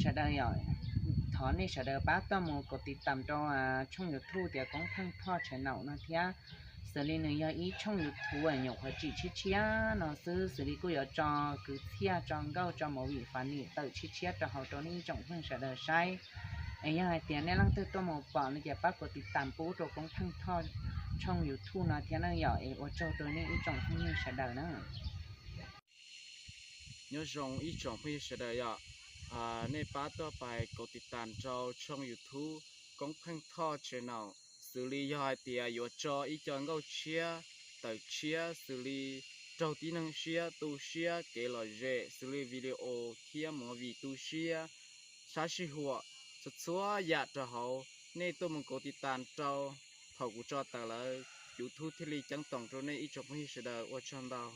Sawv daws yom, thov nej sawv daws pab tuaj mus kaum tiv tam rau tshooj YouTube tias Koob Pheej Thoj channel no thiab. Xws li nws yog ib tshooj YouTube nyuam qhuav tsim tshiab tshiab no xwb, xws li kuj yuav tso kwv txhiaj, tso nkauj, tso movie funny tawm tshiab tshiab rau hauv rau nej ib tsoom phooj ywg sawv daws saib. Es yog hais tias nej leej twg tuaj mus pom no ces pab kaum tiv tam pub rau Koob Pheej Thoj tshooj YouTube no thiab na yom. Es ua tsaug rau nej ib tsoom phooj ywg sawv daws na. Nyob zoo ib tsoom phooj ywg sawv daws yom, nej pab tuaj pais kaum tiv tam rau tshooj YouTube Koob Pheej Thoj channel, xws li yog hais tias yuav tso ib co nkauj tshiab tawm tshiab xws li raug tib neeg siab tu siab, kev lom zem xws li video thiab movie tu siab, sab sij huam, txhua txhua yam rau hauv, nej tuaj mus kaum tiv tam rau thaum kuv tso tawm lawm, YouTube thiaj li ceeb toom rau nej ib tsoom phooj ywg sawv daws. Ua tsaug ntau.